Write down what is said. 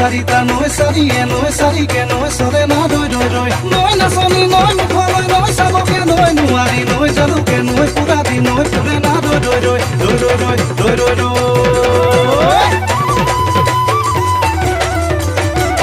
চাৰিটা, নৈ চাৰিয়ে নৈ চাৰিকে নৈ চৰে না ৰৈ ৰৈ ৰৈ। নৈ নাচনী, নৈ মুখলৈ নৈ চাবকে নৈ নোৱাৰি, নৈ জালুকে নৈ পুৰা দি নৈ ফুৰে না ৰৈ ৰৈ ৰৈ ৰৈ ৰৈ ৰৈ ৰৈ ৰৈ।